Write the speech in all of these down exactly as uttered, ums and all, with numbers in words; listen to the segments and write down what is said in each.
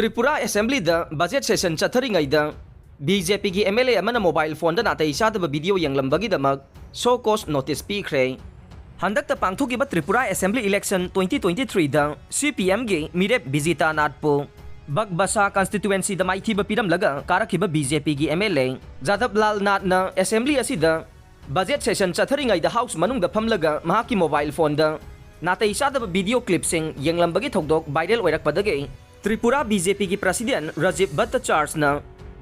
ꯇ꯭ꯔꯤꯄꯨꯔꯥ ꯑꯦꯁꯦꯝꯕ꯭ꯂꯤꯗ budget session ꯆꯠꯊꯔꯤꯉꯩꯗ B J ꯄꯤꯒꯤ ꯑꯦꯝ ꯑꯦꯜ ꯑꯦ ꯑꯃꯅ ꯃꯣꯕꯥꯏꯜ ꯐꯣꯟꯗ ꯅꯥꯇꯩ ꯆꯥꯗꯕ ꯚꯤꯗꯤꯑꯣ ꯌꯦꯡꯂꯝꯕꯒꯤꯗꯃꯛ ꯁꯣ ꯀꯣꯁ ꯅꯣꯇꯤꯁ ꯄꯤꯈ꯭ꯔꯦ꯫ ꯍꯟꯗꯛꯇ ꯄꯥꯡꯊꯣꯛꯈꯤꯕ Tripura assembly election twenty twenty ꯊ꯭ꯔꯤꯗ ꯁꯤ ꯄꯤ ꯑꯦꯝꯒꯤ ꯃꯤꯔꯦꯞ ꯕꯤꯖꯤꯇꯥ ꯅꯥꯠꯄꯨ ꯕꯒꯕꯁꯥ ꯀꯟꯁꯇꯤꯇ꯭ꯋꯦꯟꯁꯤꯗ ꯃꯥꯏꯊꯤꯕ ꯄꯤꯔꯝꯂꯒ ꯀꯥꯔꯛꯈꯤꯕ ꯕꯤ ꯖꯦ ꯄꯤꯒꯤ M L A Jadab Lal ꯅꯥꯠꯅ ꯑꯦꯁꯦꯝꯕ꯭ꯂꯤ ꯑꯁꯤꯗ ꯕꯖꯦꯠ ꯁꯦꯁꯟ ꯆꯠꯊꯔꯤꯉꯩꯗ ꯍꯥꯎꯁ ꯃꯅꯨꯡꯗ ꯐꯝꯂꯒ ꯃꯍꯥꯛꯀꯤ ꯃꯣꯕꯥꯏꯜ ꯐꯣꯟꯗ ꯅꯥꯇꯩ ꯆꯥꯗꯕ ꯚꯤꯗꯤꯑꯣ ꯀ꯭ꯂꯤꯞꯁꯤꯡ ꯌꯦꯡꯂꯝꯕꯒꯤ ꯊꯧꯗꯣꯛ ꯚꯥꯏꯔꯦꯜ ꯑꯣꯏꯔꯛꯄꯗꯒꯤ ꯇ꯭ꯔꯤꯄꯨꯔꯥ ꯕꯤ ꯖꯦ ꯄꯤꯒꯤ ꯄ꯭ꯔꯁꯤꯗꯦꯟ ꯔꯥꯖꯤꯕ ꯚꯠꯇꯆꯥꯔꯖꯅ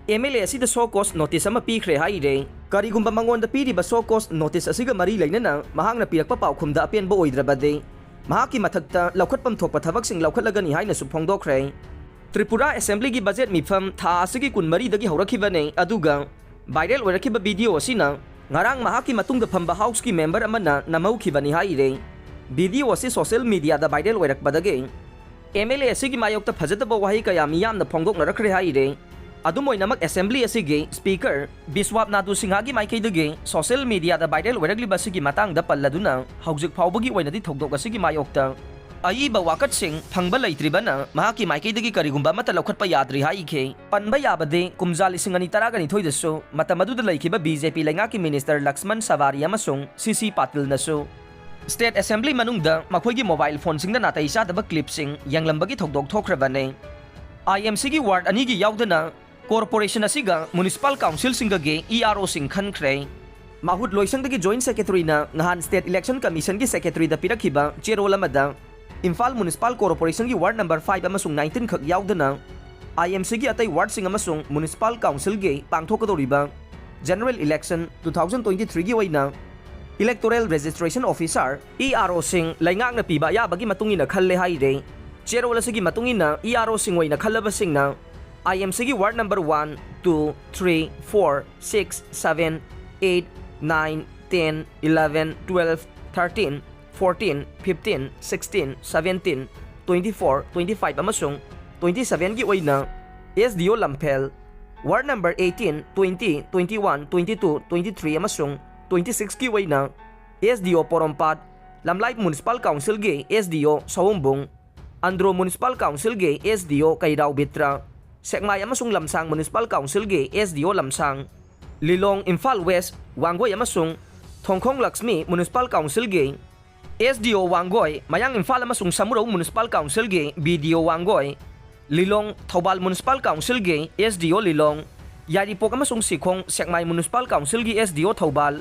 ꯑꯦꯝ ꯑꯦꯜ ꯑꯦ ꯑꯁꯤꯗ ꯁꯣ ꯀꯣꯁ ꯅꯣꯇꯤꯁ ꯑꯃ ꯄꯤꯈ꯭ꯔꯦ ꯍꯥꯏꯔꯦ꯫ ꯀꯔꯤꯒꯨꯝꯕ ꯃꯉꯣꯟꯗ ꯄꯤꯔꯤꯕ ꯁꯣ ꯀꯣꯁ ꯅꯣꯇꯤꯁ ꯑꯁꯤꯒ ꯃꯔꯤ ꯂꯩꯅꯅ ꯃꯍꯥꯛꯅ ꯄꯤꯔꯛꯄ ꯄꯥꯎꯈꯨꯝꯗ ꯑꯄꯦꯟꯕ ꯑꯣꯏꯗ꯭ꯔꯕꯗꯤ ꯃꯍꯥꯛꯀꯤ ꯃꯊꯛꯇ ꯂꯧꯈꯠꯐꯝ ꯊꯣꯛꯄ ꯊꯕꯛꯁꯤꯡ ꯂꯧꯈꯠꯂꯒꯅꯤ ꯍꯥꯏꯅꯁꯨ ꯐꯣꯡꯗꯣꯛꯈ꯭ꯔꯦ꯫ ꯇ꯭ꯔꯤꯄꯨꯔꯥ ꯑꯦꯁꯦꯝꯕ꯭ꯂꯤꯒꯤ ꯕꯖꯦꯠ ꯃꯤꯐꯝ ꯊꯥ ꯑꯁꯤꯒꯤ ꯀꯨꯟꯃꯔꯤꯗꯒꯤ ꯍꯧꯔꯛꯈꯤꯕꯅꯦ, ꯑꯗꯨꯒ ꯚꯥꯏꯔꯦꯜ ꯑꯣꯏꯔꯛꯈꯤꯕ ꯚꯤꯗꯤꯑꯣ ꯑꯁꯤꯅ ꯉꯔꯥꯡ ꯃꯍꯥꯛꯀꯤ ꯃꯇꯨꯡꯗ ꯐꯝꯕ ꯍꯥꯎꯁꯀꯤ ꯃꯦꯝꯕꯔ ꯑꯃꯅ ꯅꯝꯍꯧꯈꯤꯕꯅꯤ ꯍꯥꯏꯔꯦ꯫ ꯚꯤꯗꯤꯑꯣ ꯑꯁꯤ ꯁꯣꯁꯤꯌꯦꯜ ꯃꯤꯗꯤꯌꯥꯗ ꯚꯥꯏꯔꯦꯜ ꯑꯣꯏꯔꯛꯄꯗꯒꯤ ꯑꯦꯝ ꯑꯦꯜ ꯑꯦ ꯑꯁꯤꯒꯤ ꯃꯥꯌꯣꯛꯇ ꯐꯖꯗꯕ ꯋꯥꯍꯩ ꯀꯌꯥ ꯃꯤꯌꯥꯝꯅ ꯐꯣꯡꯗꯣꯛꯅꯔꯛꯈ꯭ꯔꯦ ꯍꯥꯏꯔꯦ꯫ ꯑꯗꯨꯝ ꯑꯣꯏꯅꯃꯛ, ꯑꯦꯁꯦꯝꯕ꯭ꯂꯤ ꯑꯁꯤꯒꯤ ꯁ꯭ꯄꯤꯀꯔ ꯕꯤꯁ꯭ꯋꯥꯞ ꯅꯥꯗꯨ ꯁꯤꯡꯍꯒꯤ ꯃꯥꯏꯀꯩꯗꯒꯤ ꯁꯣꯁꯤꯌꯦꯜ ꯃꯤꯗꯤꯌꯥꯗ ꯚꯥꯏꯔꯦꯜ ꯑꯣꯏꯔꯛꯂꯤꯕ ꯑꯁꯤꯒꯤ ꯃꯇꯥꯡꯗ ꯄꯜꯂꯗꯨꯅ ꯍꯧꯖꯤꯛ ꯐꯥꯎꯕꯒꯤ ꯑꯣꯏꯅꯗꯤ ꯊꯧꯗꯣꯛ ꯑꯁꯤꯒꯤ ꯃꯥꯌꯣꯛꯇ ꯑꯏꯕ ꯋꯥꯀꯠꯁꯤꯡ ꯐꯪꯕ ꯂꯩꯇ꯭ꯔꯤꯕꯅ ꯃꯍꯥꯛꯀꯤ ꯃꯥꯏꯀꯩꯗꯒꯤ ꯀꯔꯤꯒꯨꯝꯕ ꯑꯃꯠꯇ ꯂꯧꯈꯠꯄ ꯌꯥꯗ꯭ꯔꯤ ꯍꯥꯏꯈꯤ꯫ ꯄꯟꯕ ꯌꯥꯕꯗꯤ, ꯀꯨꯝꯖꯥ ꯂꯤꯁꯤꯡ ꯑꯅꯤ ꯇꯔꯥꯅꯤꯊꯣꯏꯗꯁꯨ ꯃꯇꯝ ꯑꯗꯨꯗ ꯂꯩꯈꯤꯕ ꯕꯤ ꯖꯦ ꯄꯤ ꯂꯩꯉꯥꯛꯀꯤ ꯃꯤꯅꯤꯁꯇꯔ ꯂꯛꯁꯃꯟ ꯁꯕꯥꯔꯤ ꯑꯃꯁꯨꯡ ꯁꯤ ꯁꯤ ꯄꯥꯇꯤꯜꯅꯁꯨ ꯁ꯭ꯇꯦꯠ ꯑꯦꯁꯦꯝꯕ꯭ꯂꯤ ꯃꯅꯨꯡꯗ ꯃꯈꯣꯏꯒꯤ ꯃꯣꯕꯥꯏꯜ ꯐꯣꯟꯁꯤꯡꯗ ꯅꯥꯇꯩ ꯆꯥꯗꯕ ꯀ꯭ꯂꯤꯞꯁꯤꯡ ꯌꯦꯡꯂꯝꯕꯒꯤ ꯊꯧꯗꯣꯛ ꯊꯣꯛꯈ꯭ꯔꯕꯅꯤ꯫ ꯑꯥꯏ ꯑꯦꯝ ꯁꯤꯒꯤ ꯋꯥꯔꯗ ꯑꯅꯤꯒꯤ ꯌꯥꯎꯗꯅ ꯀꯣꯔꯄꯣꯔꯦꯁꯟ ꯑꯁꯤꯒ ꯃ꯭ꯌꯨꯅꯤꯁꯤꯄꯥꯜ ꯀꯥꯎꯟꯁꯤꯜꯁꯤꯡꯒꯒꯤ ꯏ ꯑꯥꯔ ꯑꯣꯁꯤꯡ ꯈꯟꯈ꯭ꯔꯦ꯫ ꯃꯍꯨꯠ ꯂꯣꯏꯁꯪꯗꯒꯤ ꯖꯣꯏꯟꯠ ꯁꯦꯀ꯭ꯔꯦꯇꯔꯤꯅ ꯉꯍꯥꯟ ꯁ꯭ꯇꯦꯠ ꯏꯂꯦꯛꯁꯟ ꯀꯃꯤꯁꯟꯒꯤ ꯁꯦꯀ꯭ꯔꯦꯇꯔꯤꯗ ꯄꯤꯔꯛꯈꯤꯕ ꯆꯦꯔꯣꯜ ꯑꯃꯗ ꯏꯝꯐꯥꯜ ꯃ꯭ꯌꯨꯅꯤꯁꯤꯄꯥꯜ ꯀꯣꯔꯄꯣꯔꯦꯁꯟꯒꯤ ꯋꯥꯔꯗ ꯅꯝꯕꯔ ꯐꯥꯏꯚ ꯑꯃꯁꯨꯡ ꯅꯥꯏꯟꯇꯤꯟ ꯈꯛ ꯌꯥꯎꯗꯅ ꯑꯥꯏ ꯑꯦꯝ ꯁꯤꯒꯤ ꯑꯇꯩ ꯋꯥꯔꯗꯁꯤꯡ ꯑꯃꯁꯨꯡ ꯃ꯭ꯌꯨꯅꯤꯁꯤꯄꯥꯜ ꯀꯥꯎꯟꯁꯤꯜꯒꯤ ꯄꯥꯡꯊꯣꯛꯀꯗꯧꯔꯤꯕ general election two thousand twenty ꯊ꯭ꯔꯤꯒꯤ ꯑꯣꯏꯅ electoral registration officer, E R ꯑꯣꯁꯤꯡ, ꯂꯩꯉꯥꯛꯅ ꯄꯤꯕ ꯑꯌꯥꯕꯒꯤ ꯃꯇꯨꯡ ꯏꯟꯅ ꯈꯜꯂꯦ ꯍꯥꯏꯔꯦ꯫ ꯆꯦꯔꯣꯜ ꯑꯁꯤꯒꯤ ꯃꯇꯨꯡ ꯏꯟꯅ ꯏ ꯑꯥꯔ ꯑꯣꯁꯤꯡ ꯑꯣꯏꯅ ꯈꯜꯂꯕꯁꯤꯡꯅ ꯑꯥꯏ ꯑꯦꯝ ꯁꯤꯒꯤ ward number one, two, three, four, six, seven, eight, nine, ten, eleven, twelve, thirteen, fourteen, fifteen, sixteen, seventeen, twenty four, twenty five ꯑꯃꯁꯨꯡ ꯇ꯭ꯋꯦꯟꯇꯤ ꯁꯚꯦꯟꯒꯤ ꯑꯣꯏꯅ S D O Lamphel, ward number eighteen, twenty, twenty one, twenty two, twenty three ꯑꯃꯁꯨꯡ twenty ꯁꯤꯛꯁꯀꯤ ꯑꯣꯏꯅ S D ꯑꯣ ꯄꯣꯔꯣꯝꯄꯥꯠ, ꯂꯝꯂꯥꯏ municipal ꯀꯥꯎꯟꯁꯤꯜꯒꯤ ꯑꯦꯁ D ꯑꯣ ꯁꯑꯣꯝꯕꯨꯡ, Andro Municipal Councilꯒꯤ S D O ꯀꯩꯔꯥꯎ ꯕꯤꯇ꯭ꯔ, ꯁꯦꯛꯃꯥꯏ ꯑꯃꯁꯨꯡ ꯂꯝꯁꯥꯡ Municipal Councilꯒꯤ S D O ꯂꯝꯁꯥꯡ, ꯂꯤꯂꯣꯡ, ꯏꯝꯐꯥꯜ West, ꯋꯥꯡꯒꯣꯏ ꯑꯃꯁꯨꯡ ꯊꯣꯡꯈꯣꯡ Lakshmi Municipal Councilꯒꯤ S D O Wangoi, ꯃꯌꯥꯡ ꯏꯝꯐꯥꯜ ꯑꯃꯁꯨꯡ Samurou Municipal Councilꯒꯤ B D O Wangoi, ꯂꯤꯂꯣꯡ, Thoubal Municipal Councilꯒꯤ S D O ꯂꯤꯂꯣꯡ, ꯌꯥꯏꯔꯤꯄꯣꯛ ꯑꯃꯁꯨꯡ ꯁꯤꯈꯣꯡ ꯁꯦꯛꯃꯥꯏ Municipal Councilꯒꯤ S D O Thoubal,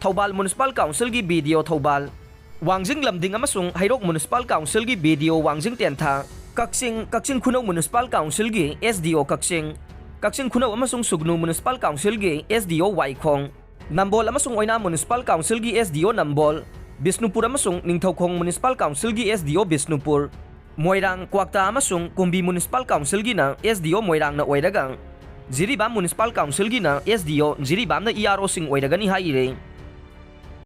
Thoubal Municipal Councilꯒꯤ B D O Thoubal, ꯋꯥꯡꯖꯤꯡ ꯂꯝꯗꯤꯡ ꯑꯃꯁꯨꯡ ꯍꯩꯔꯣꯛ Municipal Councilꯒꯤ B D O ꯋꯥꯡꯖꯤꯡ ꯇꯦꯟꯊꯥ, ꯀꯛꯆꯤꯡ, ꯀꯛꯆꯤꯡ ꯈꯨꯅꯧ Municipal Councilꯒꯤ S D O ꯀꯛꯆꯤꯡ, ꯀꯛꯆꯤꯡ ꯈꯨꯅꯧ ꯑꯃꯁꯨꯡ ꯁꯨꯒꯅꯨ Municipal Councilꯒꯤ S D O ꯋꯥꯏꯈꯣꯡ, ꯅꯝꯕꯣꯜ ꯑꯃꯁꯨꯡ ꯑꯣꯏꯅꯥꯝ Municipal Councilꯒꯤ S D O ꯅꯝꯕꯣꯜ, ꯕꯤꯁꯅꯨꯄꯨꯔ ꯑꯃꯁꯨꯡ Ningthoukhong Municipal Councilꯒꯤ S D O Bishnupur, ꯃꯣꯏꯔꯥꯡ, ꯀ꯭ꯋꯥꯛꯇꯥ ꯑꯃꯁꯨꯡ ꯀꯨꯝꯕꯤ Municipal Councilꯒꯤꯅ S D O ꯃꯣꯏꯔꯥꯡꯅ ꯑꯣꯏꯔꯒ, Jiribam Municipal Councilꯒꯤꯅ S D O ꯖꯤꯔꯤꯕꯥꯝꯅ E R Oꯁꯤꯡ ꯑꯣꯏꯔꯒꯅꯤ ꯍꯥꯏꯔꯤ꯫